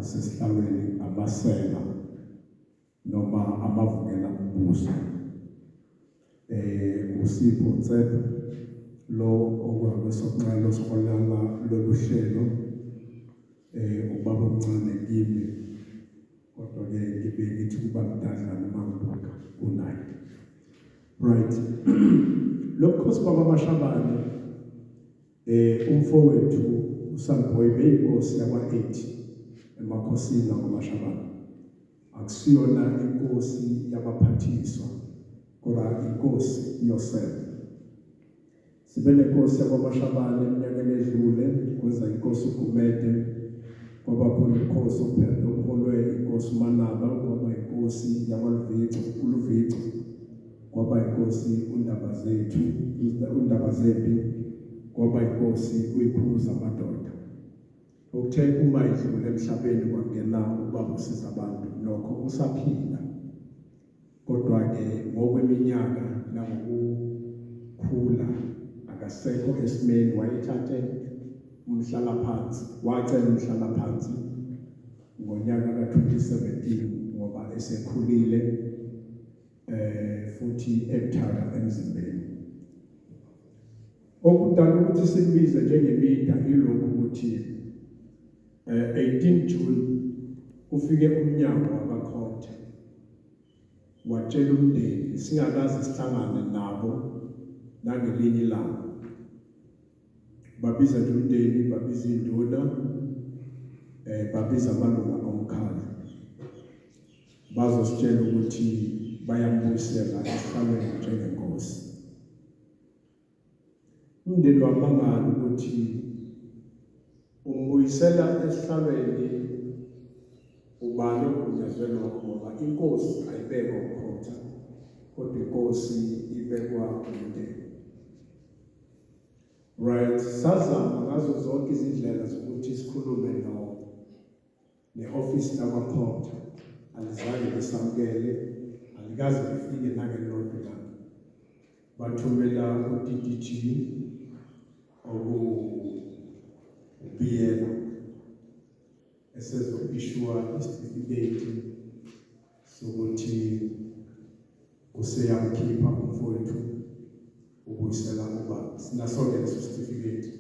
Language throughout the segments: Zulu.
sesihlalweni amasela noma amavukela umbuso. USipho Tsebe lo okwakwesokunxele osiholela lolu hlelo, ubaba omncane kimi, kodwa ke ngibe ngithi kuba mdadlana uma ngibuka kunaye. Right, lo bukhosi bakwaMashabane, umfowethu uSanboy beyinkosi yakwa-8 emakhosini akwaMashabane. Akusiyona inkosi yabaphathiswa, kodwa inkosi yosele. Sibe nenkosi yakwaMashabane eminyakeni edlule, kweza inkosi uGumede, kwaba khona ubukhosi obuholwe inkosi uManaba, kwaba inkosi yakwaLuvico, uLuvico, kwaba inkosi uNdabazethu, uNdabazempi, kwaba inkosi uyiKhuza amadoda. Okuthe uma idlule emhlabeni kwangena ubaba uSizabantu, nokho usaphila, kodwa-ke ngokweminyaka nangokukhula akasekho esimeni. Wayethathe umhlalaphansi, wacela umhlalaphansi ngonyaka ka-2017 ngoba esekhulile futhi ebuthaka emzimbeni. Okudala ukuthi simbize njengemida ilokhu ukuthi 18 June kufike umnyango wakaCogta, watshela umndeni singakaze sihlangane nabo nangelinye ilanga. Babiza nje umndeni, babiza induna, babiza amalunga omkhandlu, bazositshela ukuthi bayambuyisela esihlalweni njengenkosi. Umndeni wamangala ukuthi umbuyisela esihlalweni ubani ogunyazwe lokho, ngoba inkosi ayibekwa uCogta, kodwa inkosi ibekwa umndeni. Right, sazama ngazo zonke izindlela zokuthi sikhulume no ne-ofisi lakwaCogta, alizange lisamukele, alikaze lifike nangelilodwa ilanga. Bathumela u-DDG okuBiyela esezo-issue isitifiketi sokuthi useyamkhipha umfowethu, ubuyisela ubaba. Sinaso-ke leso sitifiketi,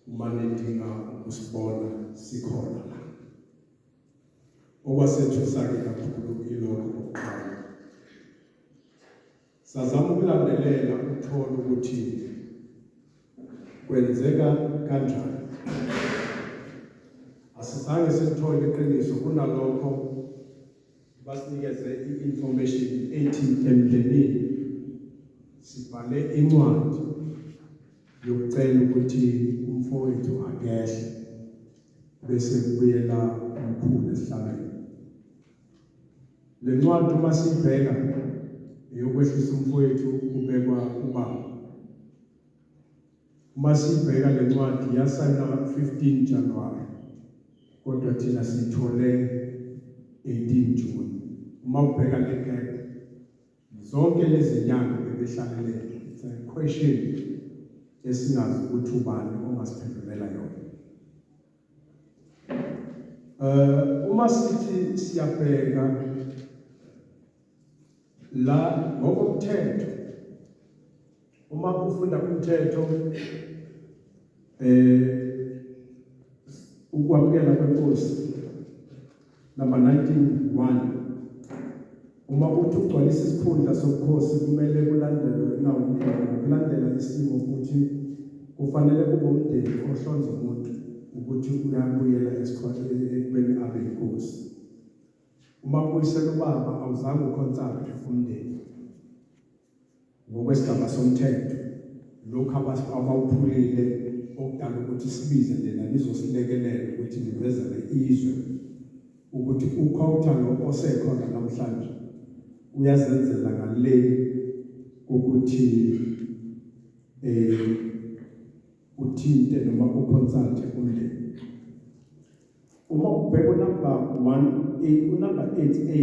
uma nidinga ukusibona sikhona la. Okwasethusa-ke kakhulu ilokho kokuqala. Sazama ukulandelela ukuthola ukuthi kwenzeka kanjani, asizange silithole iqiniso. Kunalokho basinikeze i-information ethi emndenini sibhale incwadi yokucela ukuthi umfowethu akehle bese kubuyela umkhulu esihlalweni. Le ncwadi uma siyibheka eyokwehlisa umfowethu, kubekwa ubaba. Uma siyibheka le ncwadi yasayinwa 15 January, kodwa thina siyithole 18 June. Uma ubheka le gap, zonke lezi nyanga bebehlalele, it's a question esingazi ukuthi ubani ongasiphendulela yona. Uma sithi siyabheka la ngokomthetho, uma ufunda umthetho, ukwamukela kwenkosi number 19(1), uma uthi ugcwalisa isikhundla sobukhosi kumele kulandelwe ngokulandela isimo, futhi kufanele kube umndeni ohlonza umuntu ukuthi uyabuyela ekubeni abe inkosi. Uma kubuyisela ubaba, awuzange uconsult umndeni ngokwesigaba somthetho. Lokhu abawuphulile okudala ukuthi sibize lena lizosilekelela ukuthi livezele izwe ukuthi uCogta lo osekhona namhlanje uyazenzela ngale ukuthi uthinte noma uconsult umndeni. Uma ubheka unumber 1A, unumber 8A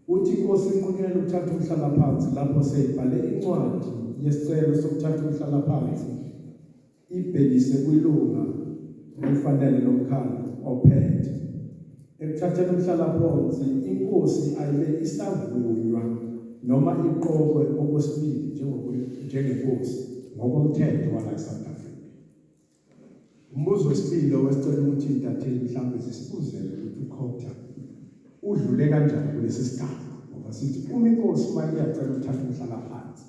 uthi inkosi inqunyelwe ukuthatha umhlalaphansi lapho seyibhale incwadi yesicelo sokuthatha umhlalaphansi ibhekise kwilunga. elifanele lomkhandlu ophethe. Ekuthatheni umhlalaphansi, inkosi ayibe isavunywa noma iqokwe okwesibili njengenkosi ngokomthetho wala eSouth Africa. Umbuzo wesibili owesicela ukuthi intatheli mhlawumbe zisibuzele ukuthi uCogta udlule kanjani kulesi sigaba, ngoba sithi uma inkosi uma iyacela ukuthatha umhlalaphansi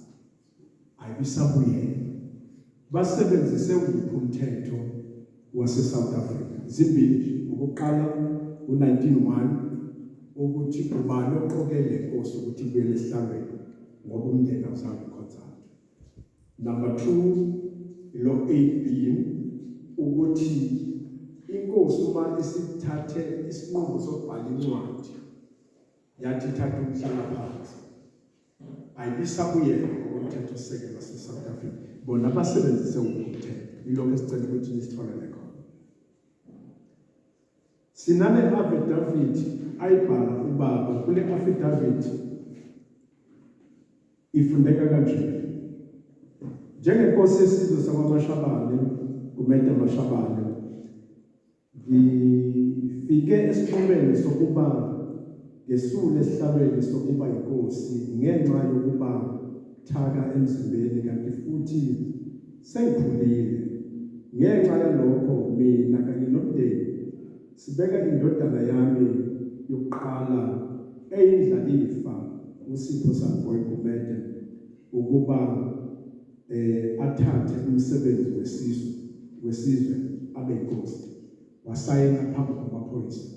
ayibisabuyela. Basebenzise wuphi umthetho wase-South Africa? Zimbili nje. Okokuqala u-1901 ukuthi ubani oqoke le nkosi ukuthi ibuyele esihlalweni ngoba umndeni awuzange ukhonzane. Number 2 lo 8B ukuthi inkosi uma isithathe isinqumo sokubhala incwadi yathi ithatha umhlalaphansi ayibisabuyela ngokomthethosisekelo wase-South Africa, bona basebenzise wuphi umthetho? Yilokho esicela ukuthi nisitholele khona. Sinale affidavit ayibhala ubaba. Kule affidavit ifundeka kanje: njengenkosi yesizwe sakwaMashabane, Gumede Mashabane, ngifike esinqumeni sokuba ngesule esihlalweni sokuba yinkosi ngenxa yokuba thaka emzimbeni kanti futhi sengikhulile. Ngenxa yalokho mina kanye nomndeni sibeka indodana yami yokuqala eyindlalifa uSipho Sunboy Gumede ukuba athathe umsebenzi wesizwe abe inkosi. Wasayina phambi kwamaphoyisa.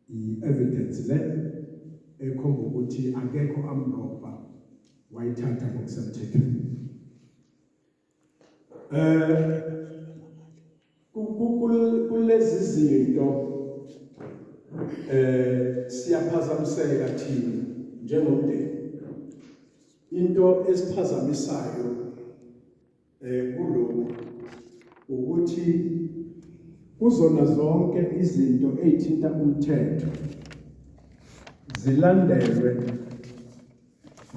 I-evidence le ekhomba ukuthi akekho amrobha, wayithatha ngokusemthethweni. Kulezi zinto siyaphazamiseka thina njengomndeni. Into esiphazamisayo kulokhu ukuthi kuzona zonke izinto ezithinta umthetho zilandelwe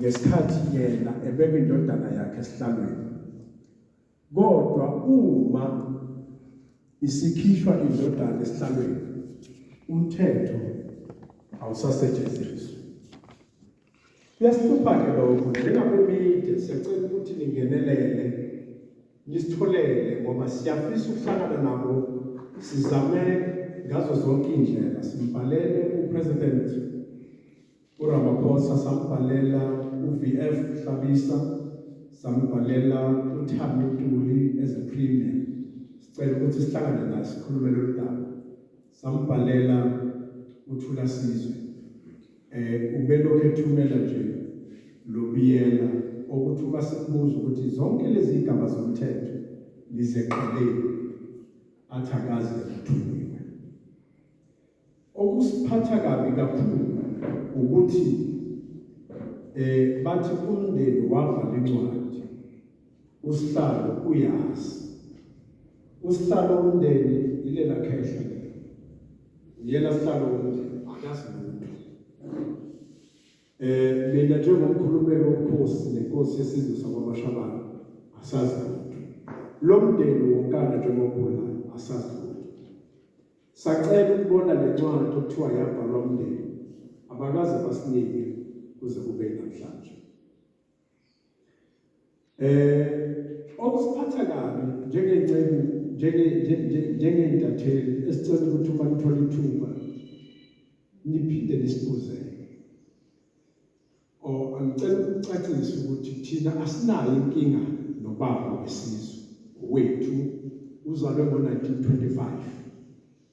ngesikhathi yena ebeka indodana yakhe esihlalweni, kodwa uma isikhishwa indodana esihlalweni umthetho awusasetshenziswa. Kuyasihlupha-ke lokho njengabemedia, siyacela ukuthi ningenelele nisitholele ngoba siyafisa ukuhlangana nabo, sizame ngazo zonke iy'ndlela. Simbhalele uPresident uRamaphosa, sambhalela uVF Hlabisa, sambhalela uThami Ntuli as a premier, sicela ukuthi sihlangane naye sikhulume lolu daba. Sambhalela uThula Sizwe, ubelokhu ethumela nje lobiyela okuthi uma simbuza ukuthi zonke lezi zigaba zomthetho nizeqaleni, athi akaze kuthunyiwe. Okusiphatha kabi kakhulu ukuthi bathi umndeni wabhala incwadi, usihlalo uyazi, usihlalo womndeni ilela khehla, uyena sihlalo womndeni, akazi lutho. Mina njengomkhulumeli wobukhosi nenkosi yesizwe sakwaMashabane asazi lutho. Lo mndeni wonkana njengokhulayo asazi lutho. Sacela ukubona le ncwadi okuthiwa yabhalwa umndeni, abakaze basinike kuze kube namhlanje. Okusiphatha kabi njengenceku, njengey'ntatheli, esicela ukuthi uma nithola ithuba niphinde nisibuzele or angicela ukucacisa ukuthi thina asinayo inkinga nobaba wesizwe wethu, uzalwe ngo-1925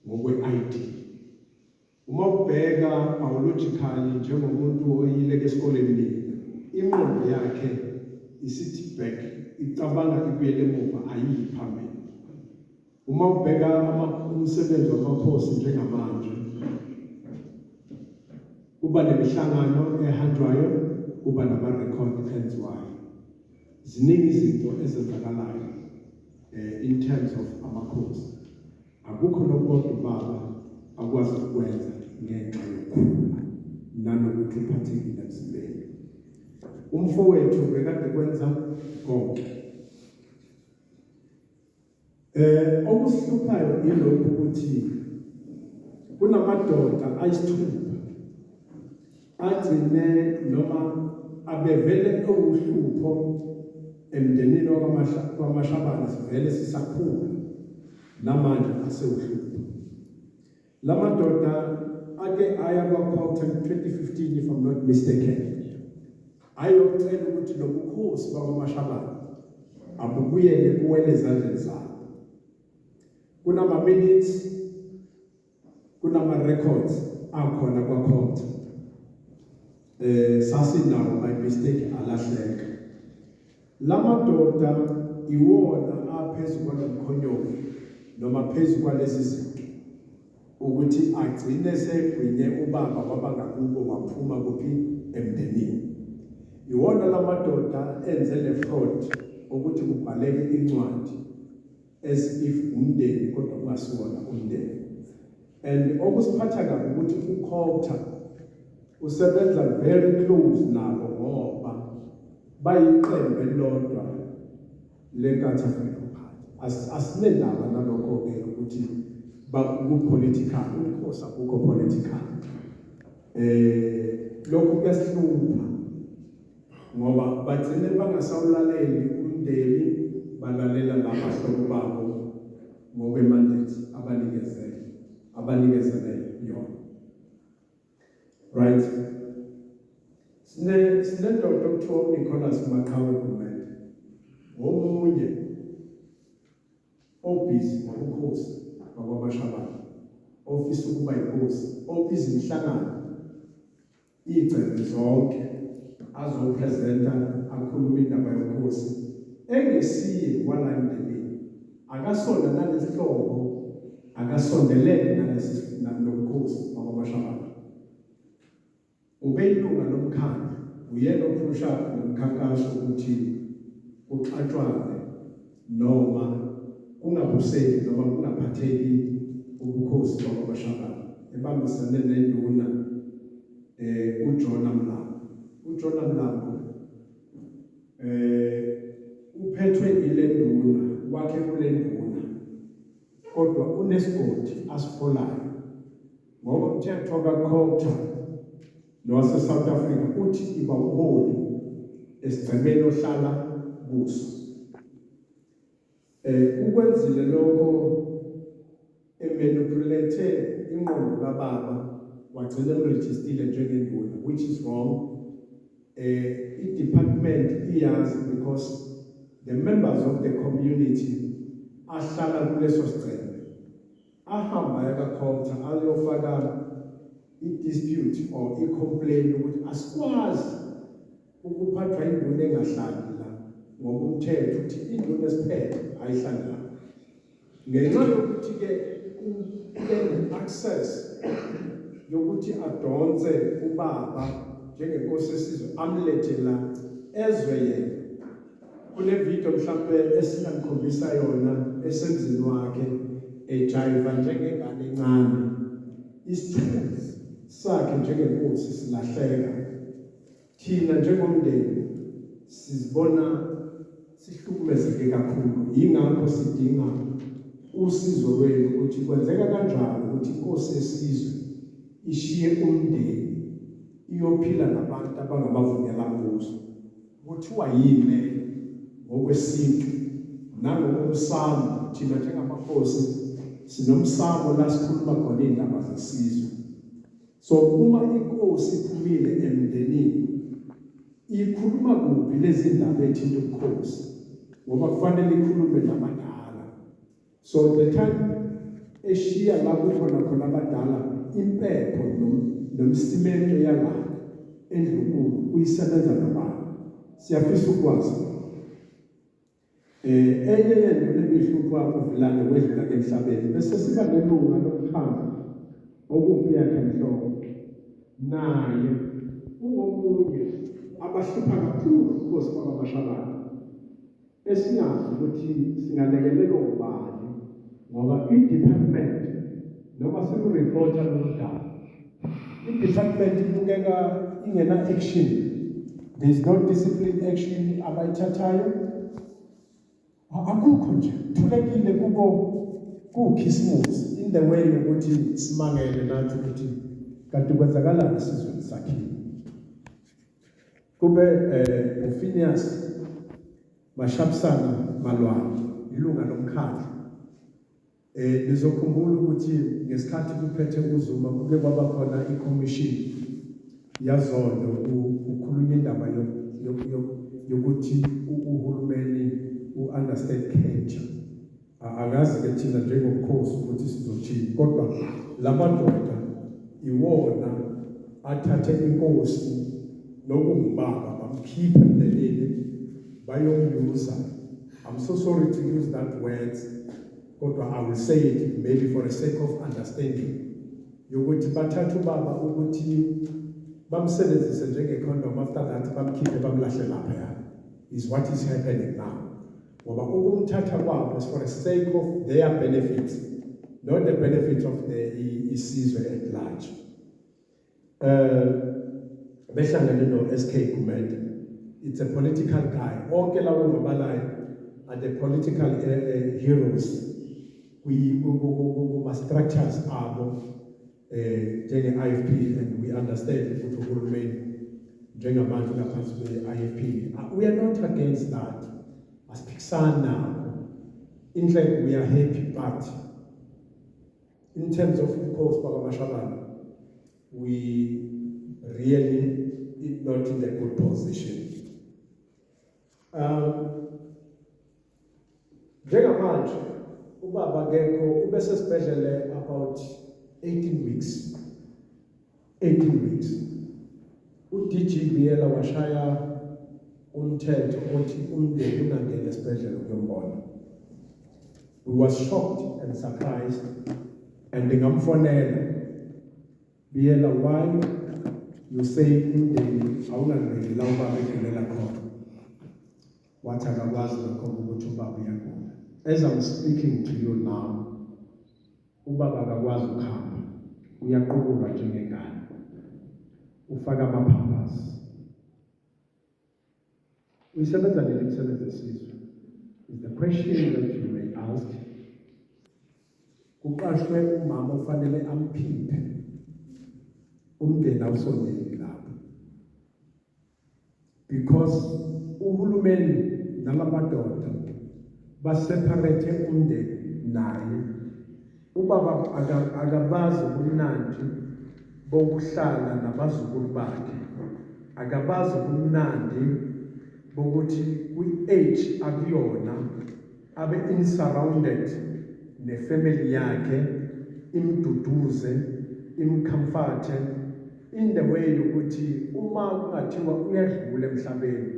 ngokwe-ID. Uma ubheka biologically njengomuntu oyile esikoleni mina, ingqondo yakhe isithi back, icabanga ibuyele emuva, ayiyi phambili. Uma ubheka umsebenzi wamakhosi njengamanje, kuba nemihlangano ehanjwayo, kuba nama-record enziwayo. Ziningi izinto ezenzakalayo in terms of amakhosi. Akukho nokodwa ubaba akwazi ukwenza ngenxa yokukhula nanokuthi uphathekile emzimbeni. Umfowethu bekade kwenza konke. Okusihluphayo ilokhu ukuthi kunamadoda ayisithupha agcine noma abevele ewuhlupho emndenini wakwaMashabane, sivele sisakhula, namanje asewuhlupho. Lamadoda ake aya kwa-COGTA 2015, if I'm not mistaken, ayocela ukuthi lobukhosi bakwaMashabane abubuyele kuwele ezandleni zabo. Kunama minutes, kunama records akhona kwa-COGTA. Sasinawo, by mistake alahleka. Lamadoda iwona aphezu kwalomkhonyovu noma phezu kwalezi zinto ukuthi agcine segwinye ubaba waba ngakubo, waphuma kuphi emndenini. Iwona lamadoda enze le fraud ukuthi kubhaleke incwadi as if umndeni, kodwa kungasiwona umndeni. And okusiphatha kabi ukuthi uCOGTA usebenza very close nabo ngoba bayiqembu elilodwa leNkatha Freedom Party. Asinendaba nalokho-ke ukuthi ku-political, ubukhosi abukho political. Lokho kuyasihlupha ngoba bagcine bangasawulaleli umndeni, balalela labahlobo babo ngokwe-mandate abanikezele yona, right? Sinendoda okuthiwa uNicholas Maqhawe Gumede, ngomunye obhizi ngobukhosi bakwaMashabane, ofisa ukuba inkosi, obiza imihlangano iy'gcebe zonke azopresenta, akhuluma indaba yobukhosi, engesiye wala emndenini, akasona nalesihlobo, akasondelene nalesi nobukhosi bakwaMashabane. Ubeyilunga lomkhandlu, uyena ophusha nomkhankaso ukuthi kuxatshwane noma kungabuseki noma kungaphatheki ubukhosi bakwaMashabane, ebambisene nenduna uJona Mlambo. UJona Mlambo uphethwe ile nduna wakhe kule nduna, kodwa unesigodi asiholayo ngokomthetho kaCOGTA nowase South Africa, uthi iba umholi esigcemeni ohlala kuso. Ukwenzile lokho, emanipulate ingqondo kababa, wagcina emregistile njengenduna, which is wrong. I-department iyazi because the members of the community ahlala kuleso sigceme ahamba yakaCOGTA ayofaka i-dispute or i-complaint ukuthi asikwazi ukuphathwa induna engahlali la, ngoba umthetho uthi induna esiphethe ayihlali la. Ngenxa yokuthi-ke ube ne-access yokuthi adonse ubaba njengenkosi esizwe, amlethe la ezwe yena. Kule video mhlampe esingamkhombisa yona esemzini wakhe ejayiva njengengane encane, isithunzi sakhe njengenkosi silahleka. Thina njengomndeni sizibona sihlukumezeke kakhulu, yingakho sidinga usizo lwenu ukuthi kwenzeka kanjani ukuthi inkosi yesizwe ishiye umndeni iyophila nabantu abangabavumelambuso. Kuthiwa yini leyo ngokwesintu nangokomsamo? Thina njengamakhosi sinomsamo la sikhuluma khona iy'ndaba zesizwe. So uma inkosi iphumile emndenini, ikhuluma kuphi lezi ndaba ethinta ubukhosi? Ngoba kufanele ikhulume nabadala. So the time eshiya la kukhona khona abadala, impepho nomsimento yala endlunkulu uyisebenza nobani? Siyafisa ukwazi. Enye yento lebihlupha uVilane wedlula ke emhlabeni, bese siba nelunga lomkhandlu okuwumpi yakhe Mhlongo, naye ungomunye abahlupha kakhulu ubukhosi bakwaMashabane, esingazi ukuthi singalekelelwa ubani, ngoba i-department noma siku-reporta lolu daba, i-department ibukeka ingena action. There is no discipline action abayithathayo. Akukho nje, thulekile kubo kukhisimusi in the way yokuthi simangele nathi ukuthi kanti kwenzakalani esizweni sakhile. Kube uPhineas Mashapsana Malwane, ilunga lomkhandlu. Nizokhumbula ukuthi ngesikhathi kuphethe uZuma kuke kwaba khona i-commission yaZondo, kukhulunywa indaba yokuthi uhulumeni u-understand capture. Angazi ke thina njengobukhosi ukuthi sizothini, kodwa lamadoda iwona athathe inkosi nokungubaba bamkhiphe emndenini bayomyuza. I'm so sorry to use that words, kodwa I will say it maybe for the sake of understanding, yokuthi bathatha ubaba ukuthi bamsebenzise njenge-condom, after that bamkhiphe bamlahle laphaya is what is happening now, ngoba ukumthatha kwabo is for the sake of their benefits, not the benefits of the isizwe at large. Behlangene no SK Gumede, it's a political guy. Onke lawo ngobalayo are the political heroes kuma structures abo njenge IFP, and we understand ukuthi uhulumeni njengabantu ngaphansi kwe-IFP, we are not against that, asiphikisani nabo. In fact, we are happy, but in terms of ubukhosi bakwaMashabane, we really not in a good position. Njengamanje ubaba akekho, ubesesibhedlele about 18 weeks, 18 weeks. uDG Biyela washaya umthetho othi umndeni ungangeni esibhedlela ukuyombona. We was shocked and surprised, and ngamfonela, "Biyela, why you say umndeni awungangeni la ubaba egulela khona?" Wathi akakwazi lokho, ukuthi ubaba uyagula. As I'm speaking to you now, ubaba akakwazi ukuhamba, uyaqubulwa njengengane, ufaka ama-pampers. Uyisebenza nini imisebenzi yesizwe is the question that you may ask. Kuqashwe umama ofanele amphiphe, umndeni awusondeli lapho because uhulumeni nalamadoda baseparate umndeni naye. Ubaba akabazi ubumnandi bokuhlala nabazukulu bakhe, akabazi ubumnandi bokuthi kwi-age akuyona abe in surrounded nefamily yakhe, imduduze, imcomforte in the way yokuthi uma kungathiwa uyadlula emhlabeni,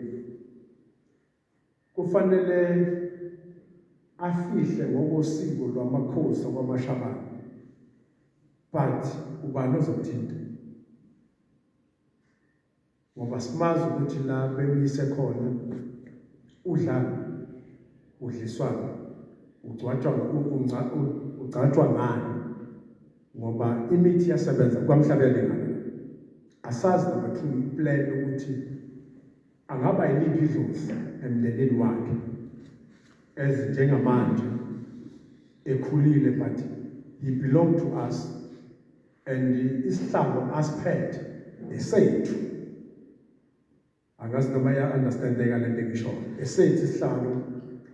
kufanele afihle ngokosiko lwamakhosi akwaMashabane, but ubani ozothinta, ngoba simazi ukuthi la bemyise khona udlala, udliswana, ugcwatshwa, ugcatshwa ngani, ngoba imithi iyasebenza kwamhlabelengana. Asazi number 2 iplan ukuthi angaba yiliphi idlozi emndenini wakhe, as njengamanje ekhulile, but he belong to us and isihlalo asiphethe esethu. Angazi noma ya understandeka lento engishoyo. Esethu isihlalo,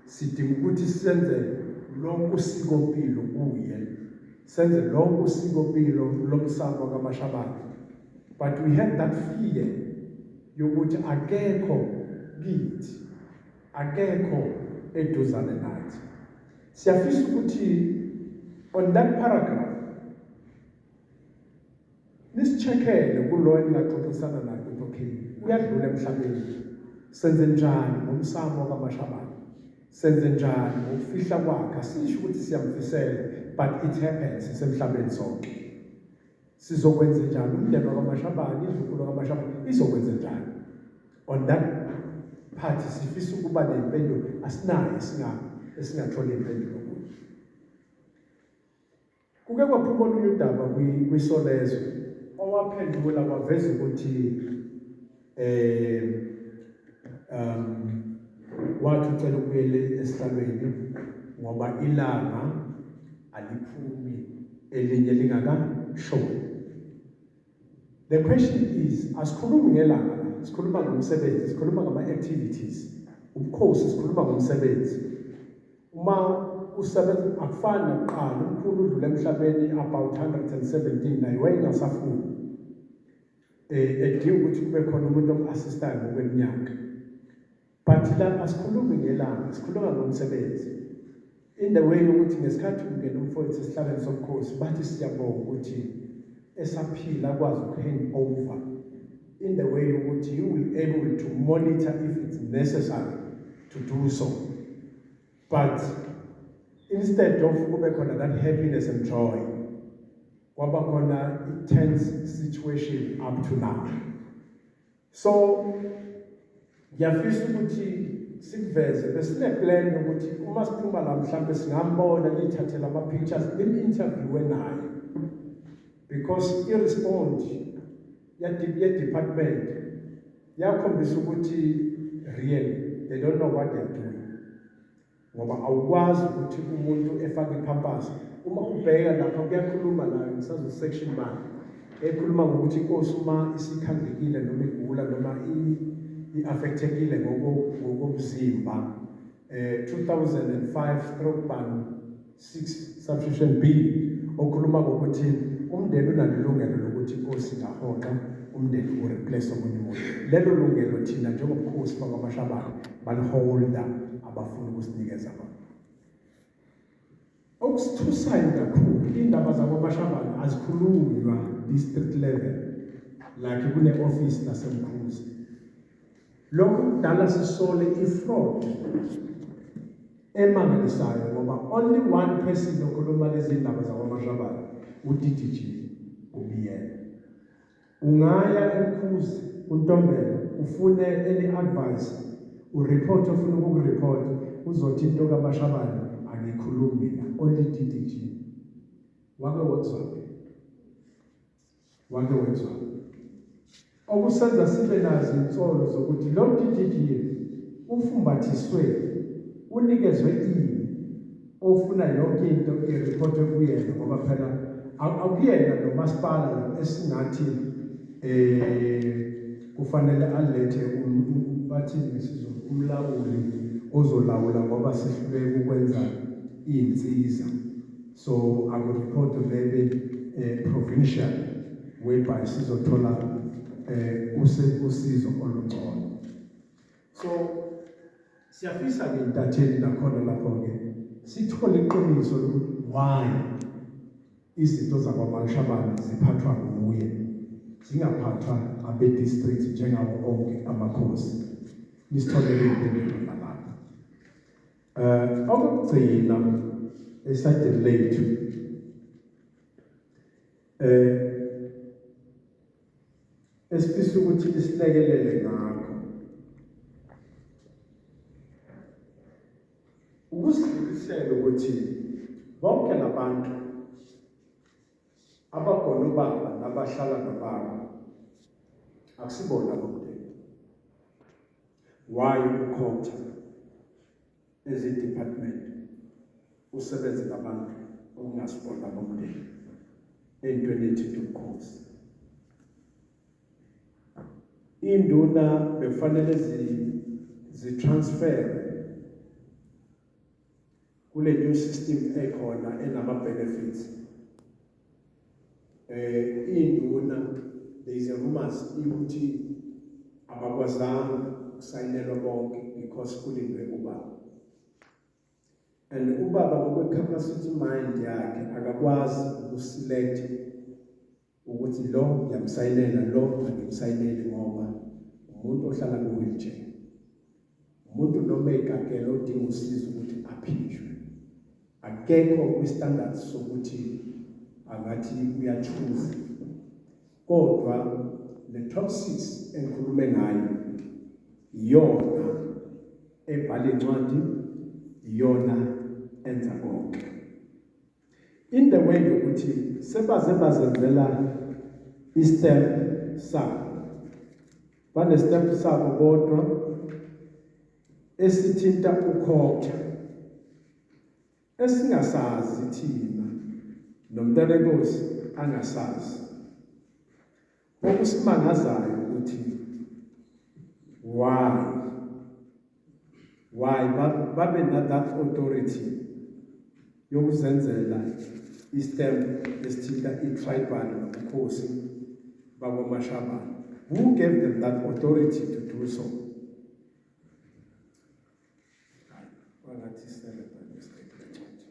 sidinga ukuthi senze lonke usikompilo kuye, senze lonke usikompilo lomsamo kaMashabane, but we have that fear yokuthi akekho kithi, akekho eduzane nathi. Siyafisa ukuthi on that paragraph nisicheckele kulo eningaxoxisana naye ukuthi okay, uyadlula emhlabeni, senze njani ngomsamo kaMashabane, senze njani ngokufihla kwakhe? Asisho ukuthi siyamfisela, but it happens, sisemhlabeni sonke. Sizokwenza njani? Umndeni wakwaMashabane, izukulu kaMashabane izokwenza njani on that part? Sifisa ukuba nempendulo, asinayo, esingathola impendulo kuyo. Kuke kwaphuma olunye udaba kwiSolezwe, owaphendula waveza ukuthi Wathi ucela ukubuyela esihlalweni ngoba ilanga aliphumi elinye lingakashoni. The question is, asikhulumi ngelanga la, sikhuluma ngomsebenzi, sikhuluma ngama-activities, ubukhosi, sikhuluma ngomsebenzi. Uma usebenza akufani nakuqala, umkhulu udlule emhlabeni about 117, naye wayengasafuni, edinga ukuthi kube khona umuntu om-assistayo ngokweminyaka. But la asikhulumi ngelanga, sikhuluma ngomsebenzi in the way yokuthi ngesikhathi kungena umfowethu esihlalweni sobukhosi, bathi siyabonga ukuthi esaphila akwazi uku-hand over in the way yokuthi you will able to monitor if it's necessary to do so. But instead of kube khona that happiness and joy, kwaba khona i-tense situation up to now. So ngiyafisa ukuthi sikuveze, besine-plan yokuthi uma siphuma la mhlampe singambona, niyithathele ama-pictures, nim-interviewe naye, because i-respond ye-department yakhombisa ukuthi really they don't know what they're doing, ngoba awukwazi ukuthi umuntu efake iPampers. Uma ubheka lapha kuyakhuluma la, ngisazo section bani ekhuluma ngokuthi inkosi uma isikhandlekile noma igula noma i-affectekile ngokomzimba, 2005/6 subsection B, okhuluma ngokuthi umndeni unalungelo lokuthi inkosi ingahoxa, umndeni ureplace omunye umuntu. Lelo lungelo thina njengobukhosi bakwaMashabane baliholda, abafuna ukusinikeza lona. Okusithusayo kakhulu, indaba zakwaMashabane azikhulunywa district level, like kune-office naseMkhuze. Lokhu kudala sisole i-fraud emangalisayo, ngoba only one person okhuluma lezi ndaba zakwaMashabane, u-DDG uBiyela. Ungaya eMkhuze uNtombela ufune any advice, ureport ofuna ukukureport, uzothi into kaMashabane angikhulumi mina, only DDG. Wake wezwa? Wake wezwa? Okusenza sibe nazo insolo zokuthi lo DDG ufumbathiswe, unikezwe ini, ofuna yonke into ireportwe kuyena, ngoba phela akuyena nomasipala lo esingathi kufanele alethe bathini ngesiZulu, umlawuli ozolawula, ngoba sihluleke ukwenza iy'nsiza. So akureport maybe provincial, whereby sizothola usizo olungcono. So siyafisa ke, intatheli, nakhona lapho ke sithole iqiniso lokuthi why izinto zakwaMashabane ziphathwa nguye, zingaphathwa abe-district njengawo onke amakhosi. Nisitholele impendulo nalapho. Okugcina esayidini lethu, esifisa ukuthi isilekelele ngakho, ukusidlulisela ukuthi bonke labantu abagona ubaba nabahlala nobaba akusibona bomndeni. Why ukhotha ezi-department usebenze nabantu okungasibona bomndeni entweni ethinta ubukhosi? Induna bekufanele zi-transfer kule new system ekhona enama benefits. Induna, there is a rumors ukuthi abakwazanga ukusayinelwa bonke because kulindwe ubaba, and ubaba ngokwe-capacity mind yakhe akakwazi ukuselect ukuthi lo ngiyamsayinela, lo angimsayineli, ngoba umuntu ohlala ku-wheelchair, umuntu noma egagele odinga usizo ukuthi aphishwe, akekho kwi-standard sokuthi angathi uyachoose. Kodwa le top 6 engikhulume ngayo iyona ebhala incwadi, iyona enza konke, in the way yokuthi sebaze bazenzela i-stamp sabo, bane-stamp sabo, kodwa esithinta uCogta esingasazi thina nomntanenkosi angasazi. Okusimangazayo ukuthi why babe na that authority yokuzenzela istamp esithinta i-tribal nobukhosi bakwaMashabane. Who gave them that authority to do so? Kwangathi sele by mistake le ncwadi,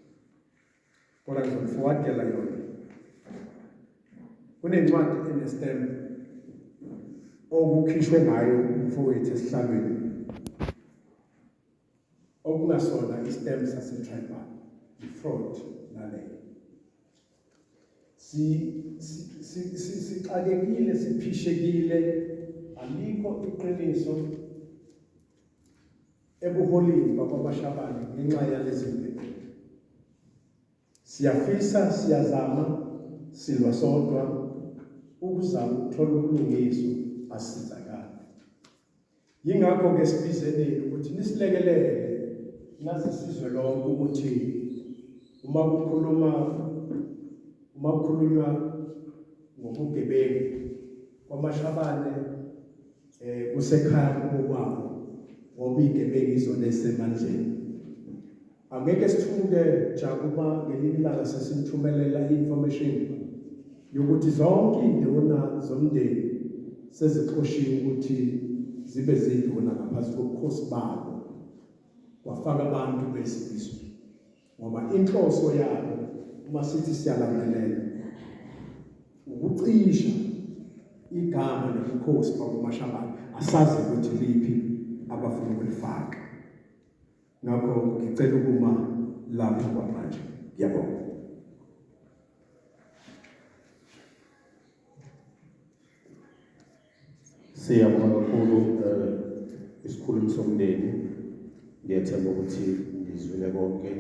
kodwa ngizoniforwardela yona. Kunencwadi enestamp okukhishwe ngayo umfowethu esihlalweni, okungasona istamp sase-tribal, i-fraud naleyo. Sixakekile, siphishekile, alikho iqiniso ebuholini bakwaMashabane ngenxa yalezi zinto. Siyafisa, siyazama, silwa sodwa ukuzama ukuthola ubulungiswa, asizakali. Yingakho ke sibizeneni ukuthi nisilekelele nazi sizwe lonke ukuthi uma kukhulunywa ngobugebengu kwaMashabane, kusekhaya kubo kwabo, ngoba igebengu izona ezisemandleni. Angeke sithuke jakuba ngelinye ilanga sesinithumelela i-information yokuthi zonke iy'nduna zomndeni sezixoshiwe ukuthi zibe zinduna ngaphansi kobukhosi babo, kwafaka abantu besizwe, ngoba inhloso yabo, uma sithi siyalandelela, ukucisha igama nobukhosi bakuMashabane. Asazi ukuthi liphi abafuna ukulifaka. Ngakho ngicela ukuma lapho kwamanje, ngiyabonga. Siyabonga kakhulu isikhulumi somndeni. Ngiyethemba ukuthi ngizwile konke.